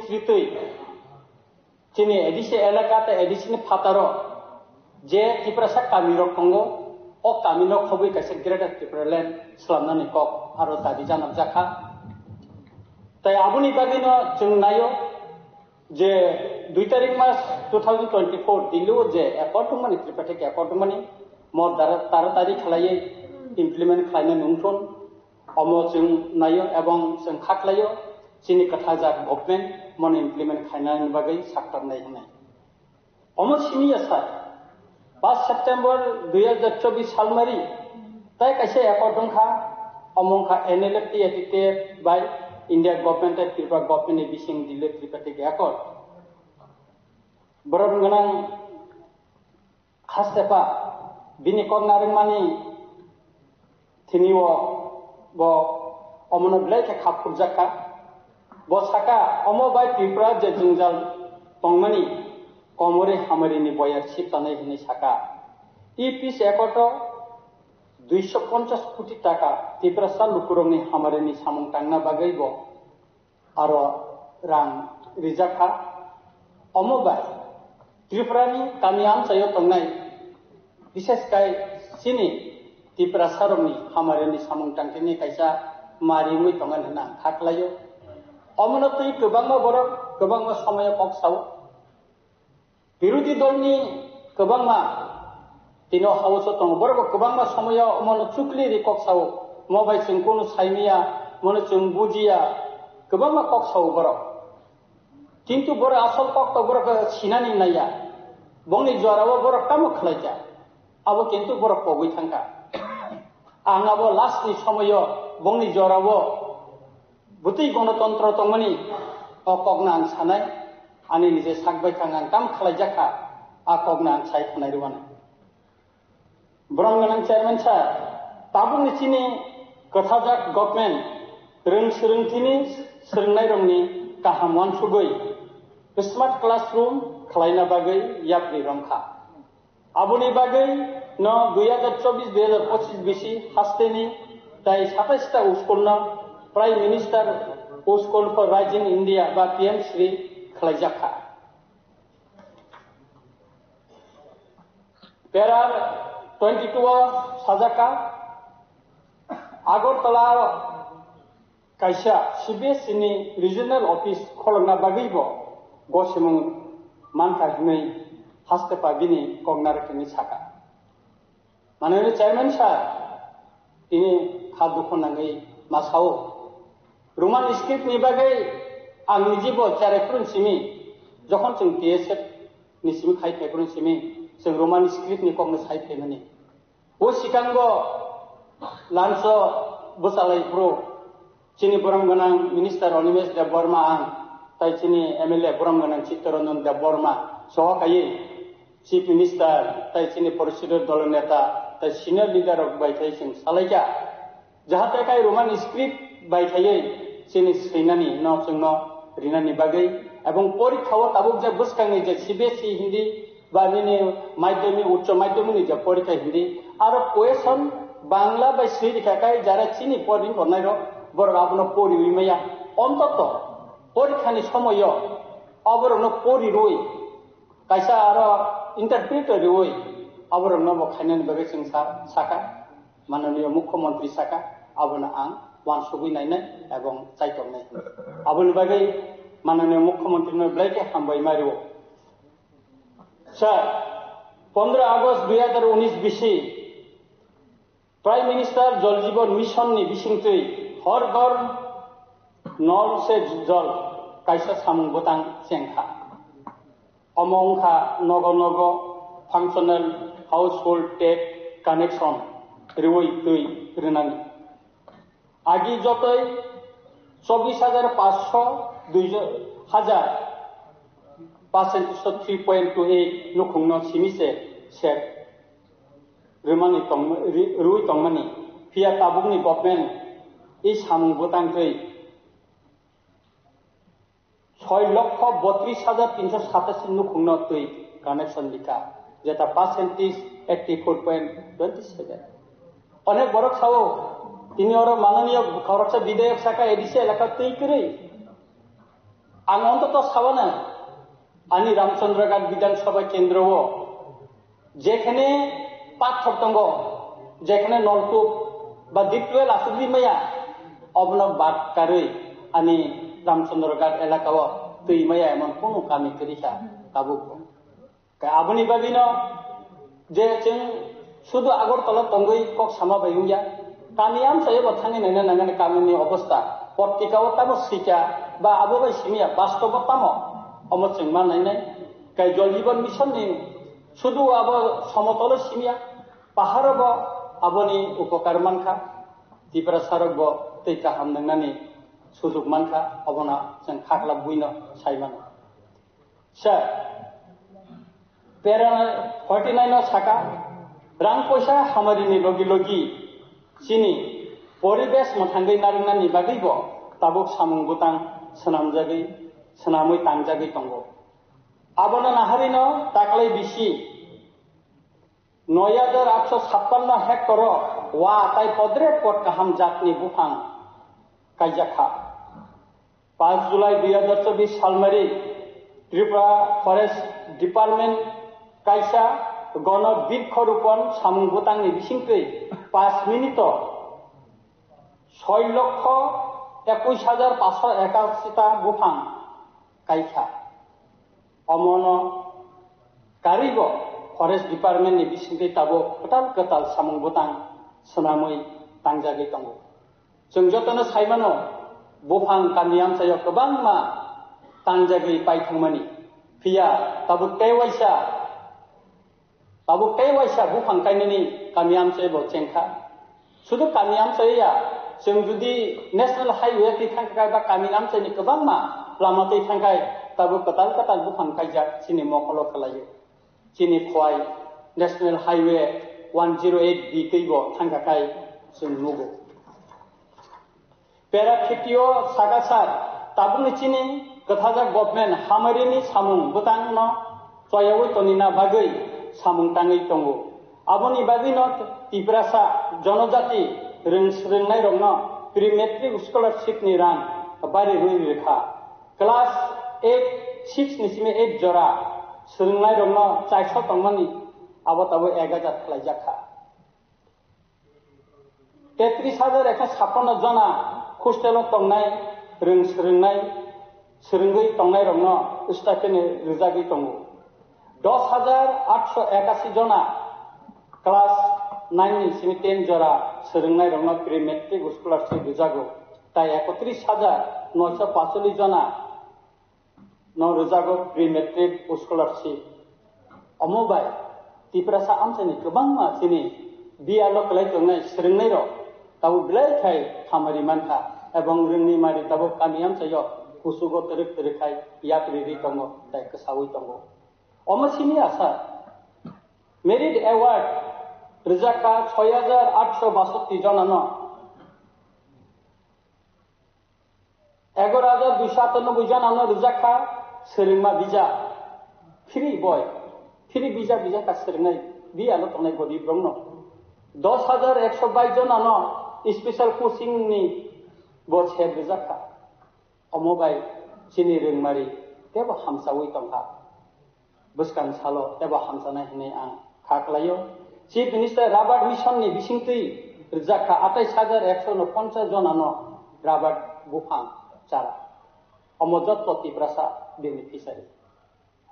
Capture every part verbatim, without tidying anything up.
Twi chini A D C elaka tei A D C ni phataro je Tiprasa kamirok tongo, o kamino khobwi kaisa Greater Tipraland slamnani kok aro dabi janakjakha. Tai aboni bagwino chwng naio je dui tarik mas two thousand twenty-four Delhi o je accord wngmani, Tripartite accord wngmani mo dara-, taratari khlaiwi implement khlainani wngthun. Omo chwng naio ebong chwng kha khlaio, chini kwthajak government mono implement khainani bagwi saktornai hwnwi. Omo simi ya sir, paanch September dui hajar chobbish salmari tai kaisa accord wngkha, omo wngkha N L F T A T T F bai India government tei Tripura government ni bising Delhi Tripartite accord. Borok gwnang Hastepa bini kok narwkmani thini o bo omono belai khe khap khurjak kha. Bo saka, omo bai Tripura je jwngjal tongmani komorwi hamarini boyar sip tanai hwnwi saka. E peace accord o duiso ponchas koti taka Tiprasa lukurokni hamarini samung tangna bagwi bo aro rang rijak kha. Omo bai Tripurani kami amchaio tongnai, bishes kai chini Tiprasarokni hamarini samung tangkhe kaisa mari wngwi tongnai hwnwi ang kha khlaio. Omono twi kwbangma borok kwbangma somoyo kok sao. Birodhi dolni kwbangma tino house o tongo, borok bo kwbangma somoyo omono chukli ri kok sao, mo bai chwng kunu saimaya, mono chwng bujiya, kwbangma kok sao borok. Kintu borok asol kok to borok sinani naiya, bongni jorao borok tamo khlaikha, abo kintu borok pogwi thangkha. Ang abo last ni somoyo bongni jorao bwtwi gonotontro tongmani o kokno ang sanai, ani nije sak bai thang ang kam khlaijakha, a kokno ang sai khwnai rwano. Borom gwnang chairman sir, tabukni chini kwthajak government rwng swrwngthini swrwngnairokni kaham uansugwi smart classroom khlaina bagwi yapri romkha. Aboni bagwi no dui hajar chobbish dui hajar pochis bisi hasteni tai satais ta school no Prime Minister School for Rising India ba P M Shri khlaijakha. Para twenty two o sajaka Agartala kaisa C B S E ni regional office kholokna bagwi bo gosimung mankha hwnwi haste pa bini kok narwkni saka. Manwi chairman sir, tini kha dukho nangwi ma sao. Roman script ni bagwi ang niji bo chare phurun simi, jokhon chwng T S F ni simi khai phai phurun simi, chwng Roman script ni kok no sai phaimani. O sikango lanso bwchalai phuru chini borom gwnang minister Animesh Debbarma ang, tai chini M L A borom gwnang Chittaranjan Debbarma soho kaiwi Chief Minister tai chini Porishidor dolo neta tai senior leader rok bai khai chwng salaikha. Jahate kai Roman script bai khaiwi chini swinani no chwngno rinani bagwi, ebong porikha o tabuk je bwskangni je C B S E Hindi ba nini madhyamik, uccho madhyamik ni je porikha Hindi, aro question Bangla bai swi rikha kai jara chini pori tongnai rok borok abono poriwi maya. Ontoto porikha ni somoyo oborokno pori rwi kaisa aro interpreter rwi aborokno bo khainani bagwi chwng sa-, saka, mananiyo mukhyamantri saka, abono ang uansugwi nainai ebong chaitok nai. Aboni bagwi mananiyo mukhyamantri no belai khe hambai ma rwo. Sir, pondro August dui hajar unis bisi Prime Minister Jal Jeevan Mission ni bisingtwi Har Ghar Nal Se Jal kaisa samung bwtang chengkha. Omo wngkha nogo nogo functional household tap connection rwui twi rwnani. Agi jotoi chobbish hajar paanch sho dui hajar percent three point two eight nukhungno simi se set rwmani tong-, ri-, rwui tongmani, phiya tabukni government i samung bwtang twi soi lokho botris hajar tinsho satasi nukhungno twi connection rikha, jeta percentage eighty four point twenty seven. Onek borok sao, tini oro mananiyo khoroksa bidayok saka A D C elaka twi kwrwi. Ang ontoto sabana ani Ramchandraghat Bidhan Sabha Kendro o jekhane pathor tongo, jekhane nolkuk ba deep well asugwi maya, obono bad karwi ani Ramchandraghat elaka o twi maya emon kunu kami kwrwi kha tabuk. Khe aboni bagwino je chwng sudu Agartala tongwi kok sama bai wngya, kami amchaio bo thangwi naina nangani kamini obostha, portika o tamo swikha ba abo bai simiya, bastobo tamo, omo chwng ma nainai. Khe Jal Jeevan Mission ni sudu abo somotolo simiya, paharo bo aboni upokar mankha, Tiprasa rok bo tei kaham nwngnani sujug mankha, obono chwng khaklap buino sai mano. Sir, para forty nine o saka, rang poisa hamarini logi logi chini poribesh mwthangwi narwknani bagwibo tabuk samung bwtang swnamjagwi, swnamwi tangjagwi tongo. Abono naharino taklai bisi noi hajar atso sappanno hektor o wa tai podrep pod kaham jatni buphang kaijakha. Paanch July dui hajar chobbish salmari Tripura Forest Department kaisa gono birkho rupon samung bwtangni bisingtwi paanch minute o soi lokho ekush hajar paanchsho ekasi ta buphang kaikha. Omono karwibo Forest Department ni bisingtwi tabuk kwtal kwtal samung bwtang swnamwi tangjagwi tongo. Chwng jotono sai mano, buphang kami amchaio kwbangma tangjagwi paithangmani. Phiya tabuk tei waisa, tabuk tei waisa buphang kainani kami amchai bo chengkha. Sudu kami amchai ya, chwng judi National Highway twi thangkha ba kami amchaini kwbangma lama twi thangkhai, tabuk kwtal kwtal buphang kaijak chini mokolo kwlaio. Chini khwai National Highway one zero eight B twi bo thangkha khai chwng nugo. Para fifty o saka sar, tabukni chini kwthajak government hamarini samung bwtangno choyawi tonina bagwi samung tangwi tongo. Aboni bagwino Tiprasa jonojati rwng swrwngnairokno pre-matric scholarship ni rang bari rwi rwkha. Class eight, six ni simi eight jora swrwngnairokno chaiksa tongmani abo tabuk ek hajar khlaijakha. Tetris hajar ekso sappanno jona hostel o tongnai, rwng swrwngnai, swrwngwi tongnairokno stipend rwjagwi tongo. Dos hajar atso ekasi jona class nine ni simi ten jora swrwngnairokno pre-matric scholarship rwjago, tai ekotris hajar noisho pacholish jona no rwjago pre-matric scholarship. Omo bai Tiprasa amchaini kwbangma chini B R o kwlai tongnai swrwngnairok tabuk belai khai hamari mankha, ebong rwngni mari tabuk kami amchaio kuchugo twrwk twrwk khai yapri ri tongo tai kwsaui tongo. Omo simi asa Merit Award rwjakha soi hajar atso basotti jonano. Egaroh hajar duiso atanoboi jonano rwjakha swrwngma bija, free boy, free bija bijakha swrwngnai, biyalo tongnai gorib rokno. Dos hajar ekso bais jonano special coaching ni bo sep rwjakha. Omo bai chini rwngmari tebo hamsaui tongkha. Bwskang salo tebo hamjaknai hwnwi ang kha khlaio. Chief Minister Rabar Mission ni bisingtwi rwjakha atais hajar ekso no ponchas jonano rabar buphang chara. Omo jotto Tiprasa beneficiary.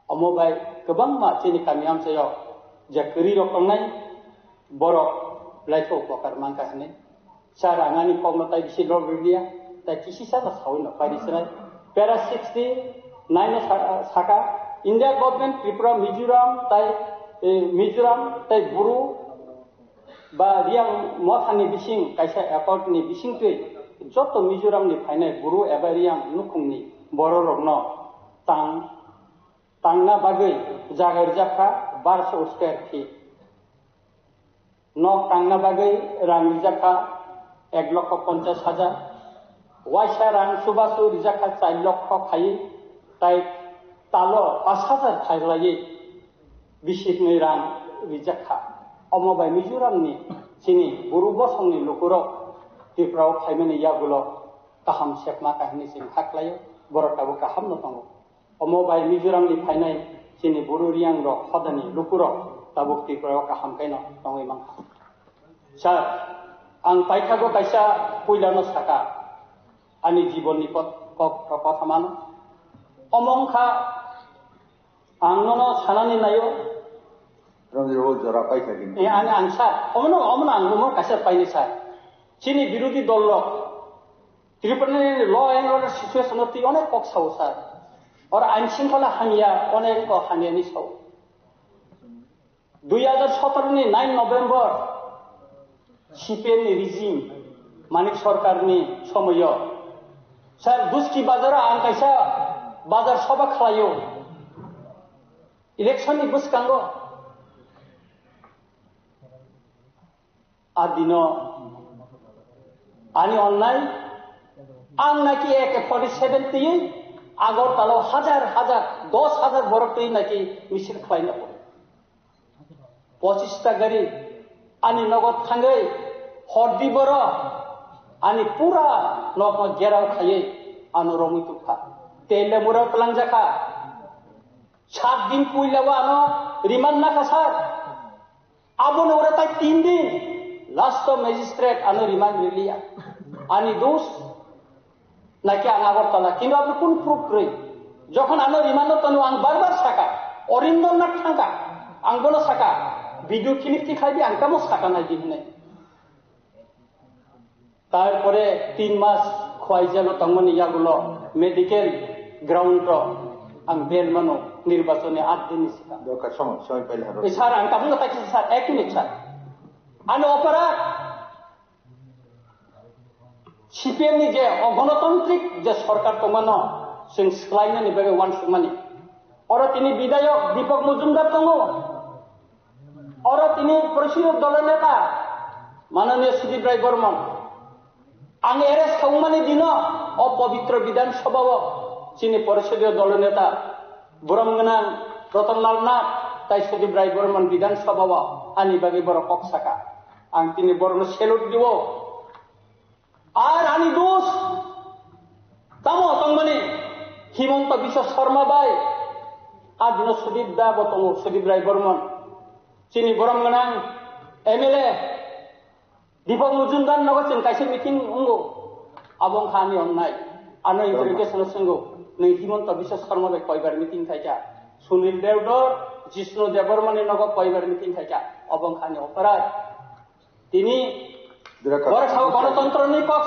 Omo bai kwbangma chini kami amchaio je kwrwi rok tongnai, borok belai khe upokar mankha hwnwi. Sir, ang ani kokno tai bisi log rwliya, tai kisisa no saui no pairi chwrai. Para sixty nine no sa-, saka, India government Tripura, Mizoram tai, eh, Mizoram tai Bru ba Riyang mothani bising kaisa accord ni bisingtwi joto Mizoram ni phainai Bru eba Riyang nukhungni bororokno tang tangna bagwi jaga rijak kha barso square feet. Nok tangna bagwi rang rijak kha ek lokho ponchas hajar. Waisa rang chubachu rijak kha char lokho khaiwi, tai talo pash hajar khailaiwi bisi hwnwi rang rijak kha. Omo bai Mizoramni chini Bru bosongni lukurok Tripura o phaimani yagulo kaham sekma kahini chwng kha khlaio. Borok tabuk kaham no tongo. Omo bai Mizoram ni phainai chini Bru Riang rok hodani lukurok tabuk Tripura o kaham khe no tongwi mankha. Sir, ang paithago kaisa puila no saka ani jibon ni kot-, kok-, kok-, kotha mano. Omo wngkha ang nono sanani naio. Rong rong jora paitha gini. Eh, ang, ang sir, omo no, omo no ang omo kaisa paini sir. Chini birodhi dol rok Tripura ni law and order situation o twi onek kok sao sir. Oro ain shingkhola hamya, onek kok hamya ni sao. Dui hajar sotoro ni nine November C P M ni regime, Manik Sarkar ni somoyo. Sir, Buski bazar o ang kaisa bazar soba khlaio. Election ni bwskango. A dino ani onnai, ang naki A K forty seven twi Agartala o hajar hajar, dos hajar borok twi naki misil khlaina pore. Pochis ta gari ani nogo thangwi hordi boro ani pura nokno gerao khaiwi ano romwi tubkha. Tei lemurao twlangjakha. Sat din puila o ano remand nakha sir. Abono oro tai tin din last o magistrate ano remand riliya. Ani dos naki ang Agartala, kintu aboni kunu proof kwrwi. Jokhon ano remand o tono ang bar bar saka, Orindon Nath thangkha, ang bono saka, video clip ti khlai di, ang tamo saka nai di hwnwi. Tarpore tin mas khwai jelo tongmani yagulo medical ground o ang bel mano nirbachoni at din ni sikang. Dorkar somoy, somoy paile haro. Eh, sir, ang tabuk no paikha sir, ek minute sir. Ano opara C P M ni je ogonotantrik je sorkar tongmano, chwng swlainani bagwi uansukmani. Oro tini bidayok Dipak Mojumdar tongo. Oro tini Porisidor Dolor Neta Mananiya Sudip Rai Bormon. Ang arrest khaumani dino o pobitro Bidhan Sabha o chini Porisidor Dolor Neta Borom Gwnang Ratan Lal Nath tai Sudip Rai Bormon Bidhan Sabha o ani bagwi borok kok saka. Ang tini borokno salute diwo. Ar ani dos tamo tongmani Himanta Biswa Sarma bai, adino Sudip da bo tongo, Sudip Rai Bormon, chini Borom Gwnang M L A Dipak Mojumdar nogo chwng kaisa meeting wngo, abo wngkha ani onnai. Ano interrogation o swngo, nwng Himanta Biswa Sarma bai koibar meeting khaikha? Sunil Devdor, Jishnu Debbarma ni nogo koibar meeting khaikha? Abo wngkha ani operar. Tini Dura kok-, borok sao kok-, ganatantrani kok.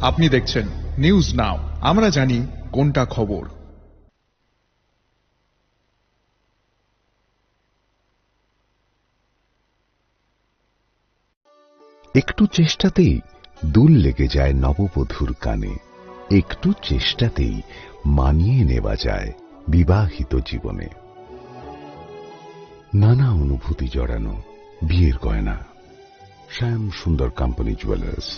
আপনি দেখছেন news now, আমরা জানি কোনটা খবর। একটু চেষ্টাতেই দুল লেগে যায় নববধূর কানে, একটু চেষ্টাতেই মানিয়ে নেওয়া যায় বিবাহিত জীবনে। নানা অনুভূতি জড়ানো বিয়ের গয়না। শ্যাম সুন্দর কোম্পানি জুয়েলার্স।